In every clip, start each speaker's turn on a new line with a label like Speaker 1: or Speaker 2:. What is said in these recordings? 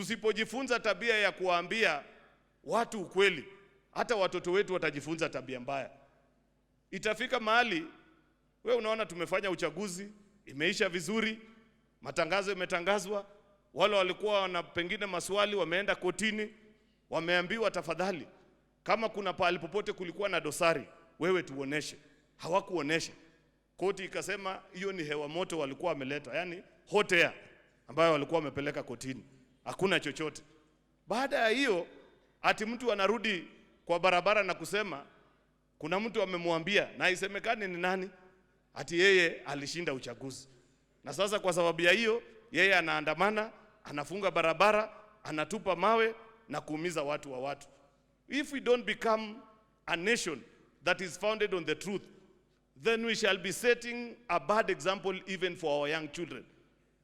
Speaker 1: Tusipojifunza tabia ya kuwaambia watu ukweli, hata watoto wetu watajifunza tabia mbaya. Itafika mahali we unaona tumefanya uchaguzi, imeisha vizuri, matangazo yametangazwa, wale walikuwa wana pengine maswali wameenda kotini, wameambiwa tafadhali, kama kuna pahali popote kulikuwa na dosari, wewe tuoneshe. Hawakuonesha. Koti ikasema hiyo ni hewa moto walikuwa wameleta, yani hot air ambayo walikuwa wamepeleka kotini, hakuna chochote. Baada ya hiyo, ati mtu anarudi kwa barabara na kusema kuna mtu amemwambia, na isemekane ni nani, ati yeye alishinda uchaguzi. Na sasa kwa sababu ya hiyo, yeye anaandamana, anafunga barabara, anatupa mawe na kuumiza watu wa watu. If we don't become a nation that is founded on the truth, then we shall be setting a bad example even for our young children.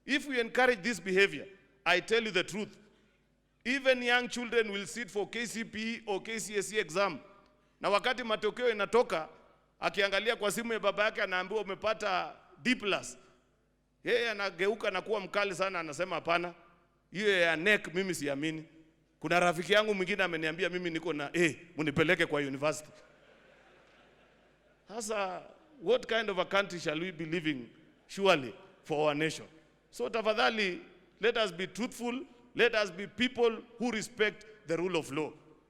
Speaker 1: If we encourage this behavior, I tell you the truth, even young children will sit for KCPE or KCSE exam, na wakati matokeo inatoka, akiangalia kwa simu ya baba yake anaambiwa umepata D+. Yeye anageuka na kuwa mkali sana, anasema hapana, hiyo ya KNEC mimi siamini. Kuna rafiki yangu mwingine ameniambia mimi niko na A, munipeleke kwa university. Sasa what kind of a country shall we be living surely for our nation? So tafadhali, let us be truthful, let us be people who respect the rule of law.